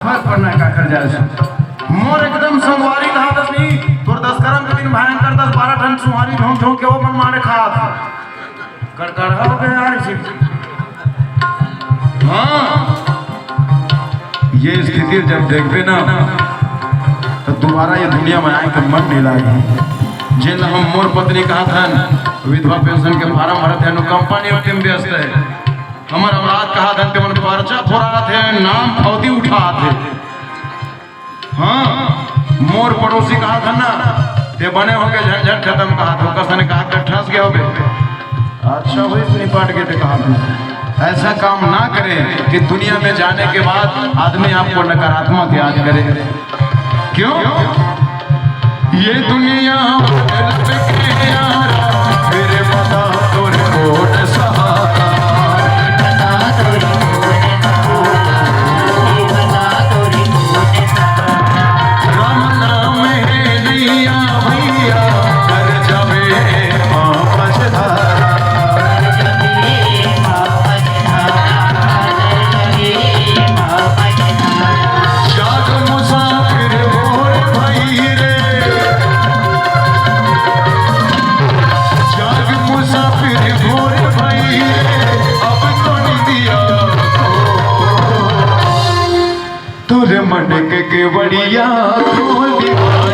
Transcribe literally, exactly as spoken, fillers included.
भाग पड़ना है काकर जाए से। मोर एकदम संगवारी कहा दस नहीं, तोर दस करम के दिन भयंकर दस बारह ठन सुहारी झोंक झोंक के वो मन मारे खात। कड़कड़ा हो गया यार जी। हाँ, ये स्थिति जब देखबे ना, तो दोबारा ये दुनिया में आए के मन नहीं लागे। जेन हम मोर पत्नी कहा था, विधवा पेंशन के फार्म भरत है, अनुकंपा नियुक्ति में व्यस्त है। हमर औलाद कहा था, तेमन पर्चा फोड़ात है, नाम फौदी उठात है। हाँ, मोर पड़ोसी कहा था ना, ते बने होके झंझट खत्म कहा था, ओकर सने कहा के ठंस गए होबे। अच्छा होइस निपट के ते कहा था। ऐसा काम ना करें कि दुनिया में जाने के बाद आदमी आपको नकारात्मक याद करे। क्यों? ये दुनिया बदल के यारा, मेरे पता तोरे कोट सहारा। राम नाम है नैया भैया, कर जावे पाँव पछधारा। जाग मुसाफिर मोर भाई रे, जाग मुसाफिर मोर भाई रे, अब तो निंदिया तोरे मन के केवड़िया खोल दिया।